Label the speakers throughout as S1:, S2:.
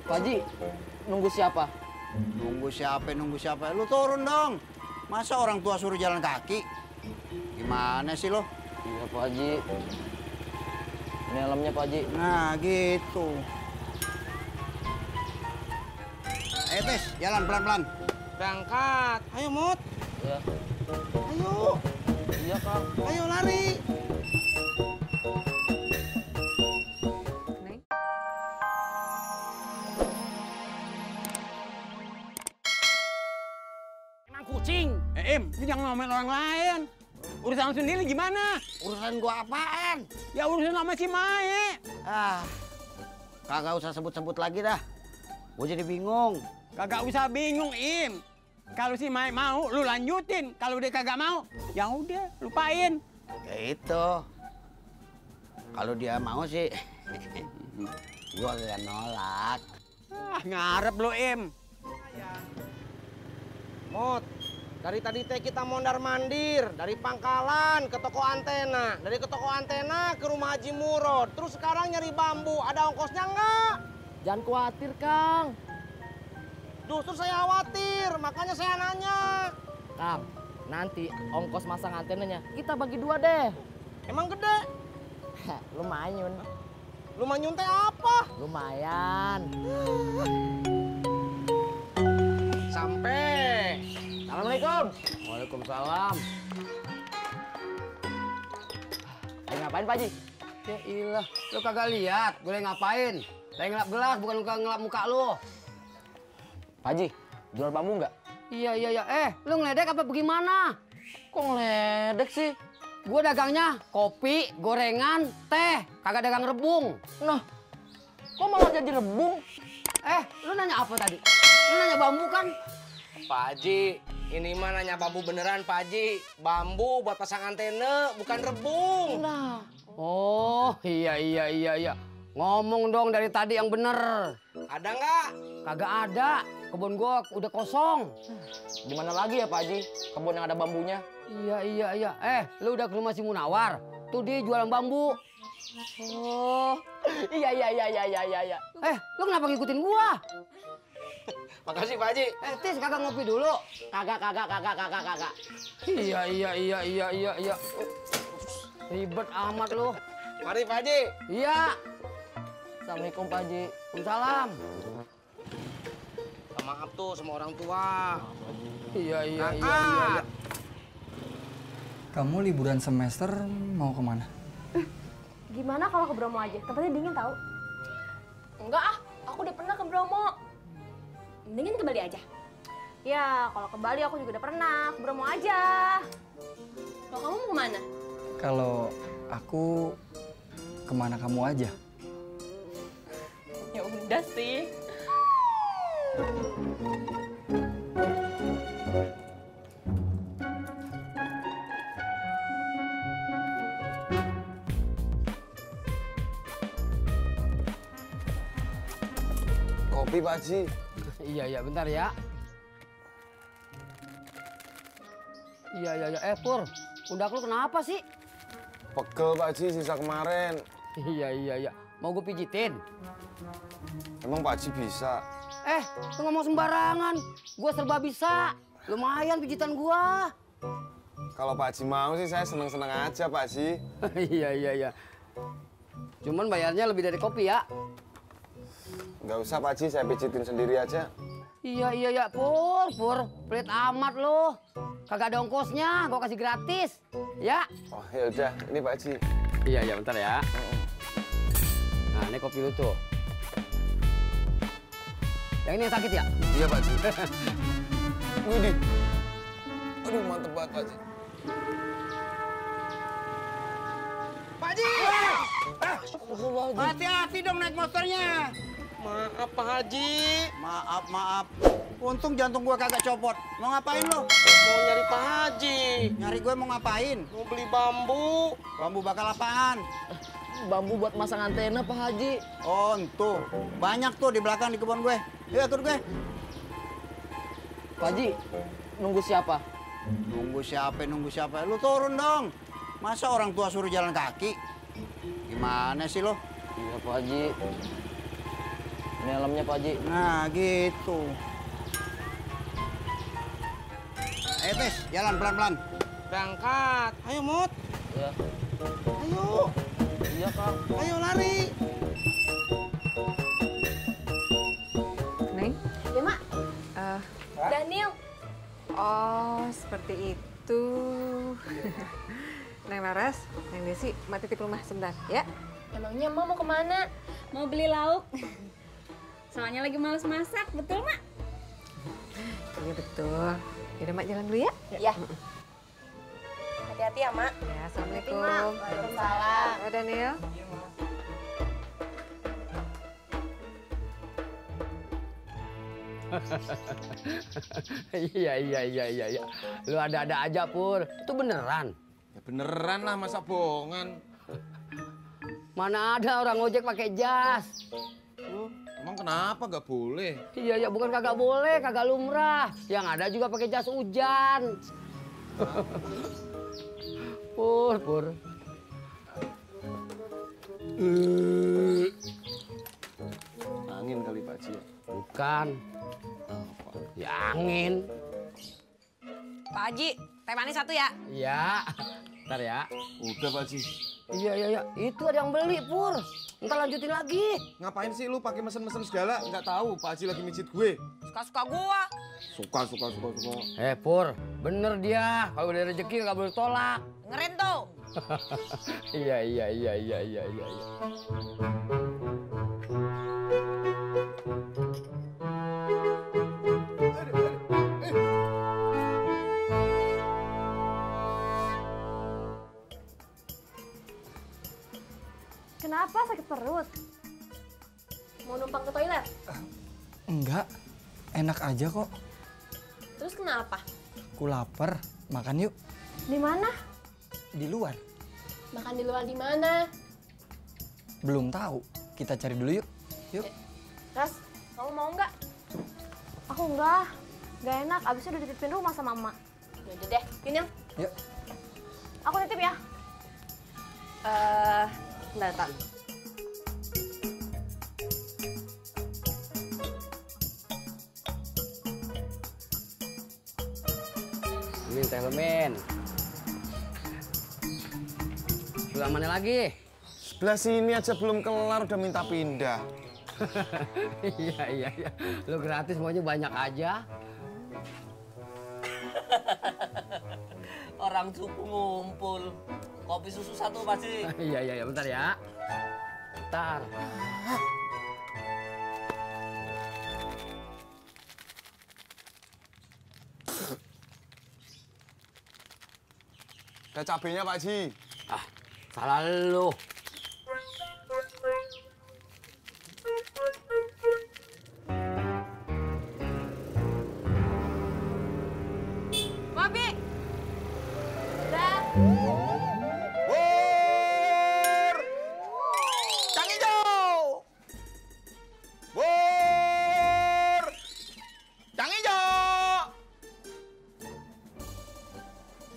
S1: Pak Haji, nunggu siapa?
S2: Nunggu siapa? Lu turun dong. Masa orang tua suruh jalan kaki? Gimana sih lo?
S1: Iya Pak Haji. Ini helmnya Pak Haji.
S2: Nah gitu. Ayo Tis, jalan pelan-pelan.
S3: Berangkat. Ayo Mut.
S1: Iya.
S3: Ayo.
S1: Iya Kang.
S3: Ayo lari.
S4: Emang kucing. Im, lu jangan ngomongin orang lain. Urusan lu sendiri gimana?
S2: Urusan gua apaan?
S4: Ya urusan sama si Mae.
S2: Kagak usah sebut-sebut lagi dah. Gua jadi bingung.
S4: Kagak usah bingung, Im. Kalau si Mae mau, lu lanjutin. Kalau dia kagak mau, ya udah, lupain.
S2: Ya itu. Kalau dia mau sih, gua gak nolak.
S4: Ngarep lu, Im.
S3: Mut, dari tadi teh kita mondar-mandir dari pangkalan ke toko antena, dari ke toko antena ke rumah Haji Murod, terus sekarang nyari bambu. Ada ongkosnya nggak?
S1: Jangan khawatir Kang.
S3: Justru saya khawatir, makanya saya nanya.
S1: Kang, nanti ongkos masang antenanya kita bagi 2 deh.
S3: Emang gede?
S1: Lumayan.
S3: Lumayan teh apa?
S1: Lumayan.
S3: Sampai.
S1: Assalamualaikum. Waalaikumsalam. Lagi ngapain Pak Haji?
S2: Ya ilah, lu kagak lihat gue lagi ngapain? Lagi ngelap gelas, bukan ngelap muka lu.
S1: Pak Haji, jual bambu nggak?
S5: Iya. Lu ngeledek apa bagaimana?
S1: Kok ngeledek sih?
S5: Gue dagangnya kopi, gorengan, teh, kagak dagang rebung.
S1: Nah, kok malah jadi rebung?
S5: Lu nanya apa tadi? Lu nanya bambu kan?
S3: Pak Haji, ini mah nanya bambu beneran Pak Haji. Bambu buat pasang antena, bukan rebung.
S1: Nah,
S5: Oh, iya. Ngomong dong dari tadi yang bener.
S3: Ada nggak?
S5: Kagak ada. Kebun gua udah kosong.
S1: di mana lagi ya Pak Haji? Kebun yang ada bambunya?
S5: Iya. Lu udah ke rumah si Munawar? Tuh dia jualan bambu.
S1: Oh, iya.
S5: Lu kenapa ngikutin gua?
S3: Makasih Pak Haji.
S5: Tis, kagak ngopi dulu.
S1: Kagak.
S5: Iya. Ribet amat lu.
S3: Mari Pak Haji.
S5: Iya.
S1: Assalamualaikum Pak Haji.
S5: Waalaikumsalam.
S3: Maaf tuh sama orang tua.
S5: Iya.
S6: Kamu liburan semester mau kemana?
S7: Gimana kalau ke Bromo aja? Tempatnya dingin tahu. Enggak ah, aku udah pernah ke Bromo. Mendingan ke Bali aja. Ya, kalau ke Bali aku juga udah pernah. Ke Bromo aja. Kalau kamu mau kemana?
S6: Kalau aku kemana kamu aja.
S7: Ya udah sih.
S8: Kopi Pak Haji.
S5: Iya, bentar ya. Iya. Pur, pundak lu kenapa sih?
S8: Pegel Pak Haji sisa kemarin.
S5: Iya. Mau gue pijitin?
S8: Emang Pak Haji bisa?
S5: Lu ngomong sembarangan. Gue serba bisa. Lumayan pijitan gua.
S8: Kalau Pak Haji mau sih saya seneng-seneng aja Pak Haji.
S5: Iya. Cuman bayarnya lebih dari kopi ya.
S8: Nggak usah Pak Haji, saya pijitin sendiri aja.
S5: Iya, Pur. Pelit amat lu. Kagak ada ongkosnya, gua kasih gratis. Ya.
S8: Oh ya udah, ini Pak Haji.
S5: Iya, bentar ya. Nah, ini kopi lu tuh. Yang ini yang sakit ya?
S8: Iya Pak Haji. Widih. Aduh mantep banget Pak Haji.
S3: Pak Haji!
S2: Hati-hati dong naik motornya.
S3: Maaf Pak Haji.
S2: Maaf. Untung jantung gua kagak copot. Mau ngapain lo?
S3: Mau nyari Pak Haji.
S2: Nyari gue mau ngapain?
S3: Mau beli bambu.
S2: Bambu bakal apaan?
S1: Bambu buat masang antena Pak Haji.
S2: Oh, tuh. Banyak tuh di belakang di kebun gue. Yuk, ikut gue.
S1: Pak Haji, nunggu siapa?
S2: Nunggu siapa? Lu turun dong. Masa orang tua suruh jalan kaki? Gimana sih lo?
S1: Iya Pak Haji. Ini helmnya Pak Haji.
S2: Nah, gitu. Ayo, Tis, jalan pelan-pelan.
S3: Berangkat. Ayo, Mut.
S1: Ya.
S3: Ayo.
S1: Iya, Kang.
S3: Ayo lari.
S9: Neng?
S7: Ya, Mak. Daniel.
S9: Oh, seperti itu. Neng Laras, Neng Desi, Mak titip rumah sebentar, ya?
S7: Emangnya Mak mau kemana?
S10: Mau beli lauk. Soalnya lagi males masak, betul, Mak?
S9: Iya, betul. Yaudah, Mak jalan dulu ya?
S7: Ya. Hati-hati ya, Mak.
S9: Ya, Assalamualaikum.
S7: Waalaikumsalam.
S9: Oh, Daniel.
S1: Iya. Lu ada-ada aja, Pur. Itu beneran.
S8: Ya beneran lah, masa bohongan.
S1: Mana ada orang ojek pakai jas.
S8: Emang kenapa gak boleh?
S1: Iya, bukan kagak boleh, kagak lumrah. Yang ada juga pakai jas hujan. Pur.
S8: Angin kali Pak Haji ya?
S1: Bukan. Ya angin.
S9: Pak Haji, teh manis satu ya?
S1: Iya. Ntar ya.
S8: Udah Pak Haji.
S1: Iya. Itu ada yang beli, Pur. Ntar lanjutin lagi.
S8: Ngapain sih lu pakai mesen-mesen segala? Nggak tahu Pak Haji lagi mijit gue.
S9: Suka-suka gua.
S8: Suka.
S1: Pur, bener dia. Kalau udah rezeki nggak boleh tolak.
S9: Dengerin tuh.
S1: Iya.
S7: Kenapa sakit perut? Mau numpang ke toilet?
S6: Enggak, enak aja kok.
S7: Terus kenapa?
S6: Ku lapar, makan yuk.
S7: Di mana?
S6: Di luar.
S7: Makan di luar di mana?
S6: Belum tahu, kita cari dulu yuk. Yuk.
S7: Ras, kamu mau nggak? Aku nggak enak. Abisnya udah dititipin rumah sama emak. Yaudah deh, Yun.
S6: Yuk.
S7: Aku titip ya.
S5: Datang.
S1: Ini teh lemen. Sebelah mana lagi?
S8: Sebelah sini aja belum kelar udah minta pindah.
S1: Iya. Lu gratis maunya banyak aja.
S5: Orang suku ngumpul. Kopi susu satu pasti.
S1: Iya, bentar ya. Bentar.
S8: Ada cabenya Pak Haji.
S1: Salah lu.
S9: Babi.
S7: Udah.
S8: Bur! Kang Ijo! Bur! Kang Ijo!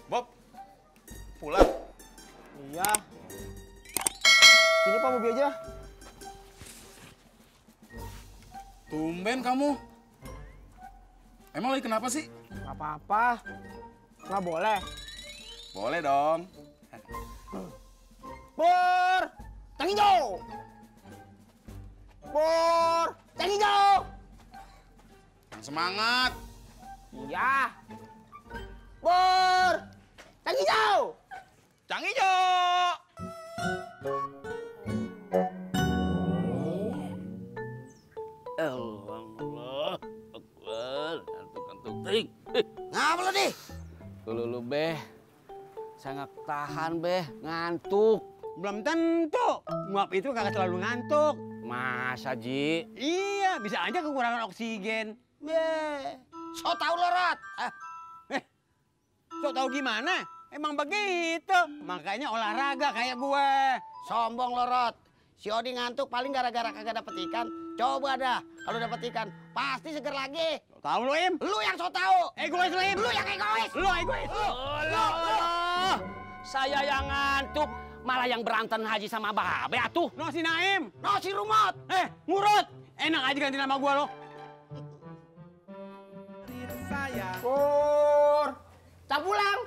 S8: Bob, pulang.
S3: Iya. Sini Pak Bobi aja.
S11: Tumben kamu. Emang lagi kenapa sih?
S3: Gak apa-apa. Nggak boleh.
S11: Boleh dong.
S3: Pur! Kang Ijo! Pur! Kang Ijo!
S11: Yang semangat.
S3: Iya. Pur! Kang Ijo!
S11: Kang Ijo!
S5: Allah Akbar. Kantuk-kantuk ting.
S2: Ngapa lu, Di?
S1: Lu Beh. Saya nggak tahan, Beh. Ngantuk.
S4: Belum tentu. Nguap itu kagak selalu ngantuk.
S1: Masa, Ji?
S4: Iya, bisa aja kekurangan oksigen.
S2: So tau lo, Rot.
S4: So tau gimana? Emang begitu. Makanya olahraga kayak gue.
S2: Sombong lo, Rot. Si Odi ngantuk paling gara-gara kagak dapet ikan. Coba dah, kalau dapet ikan, pasti seger lagi.
S4: Tahu lo, Im?
S2: Lu yang so tau.
S4: Egois lo, Im.
S2: Lu yang egois.
S4: Lo egois.
S1: Saya yang ngantuk.
S2: Malah yang berantem haji sama babe atuh.
S4: No si Naim.
S2: No si Rumot.
S4: Murut. Enak aja ganti nama gua lo.
S3: Saya.
S2: Pur. Cak pulang.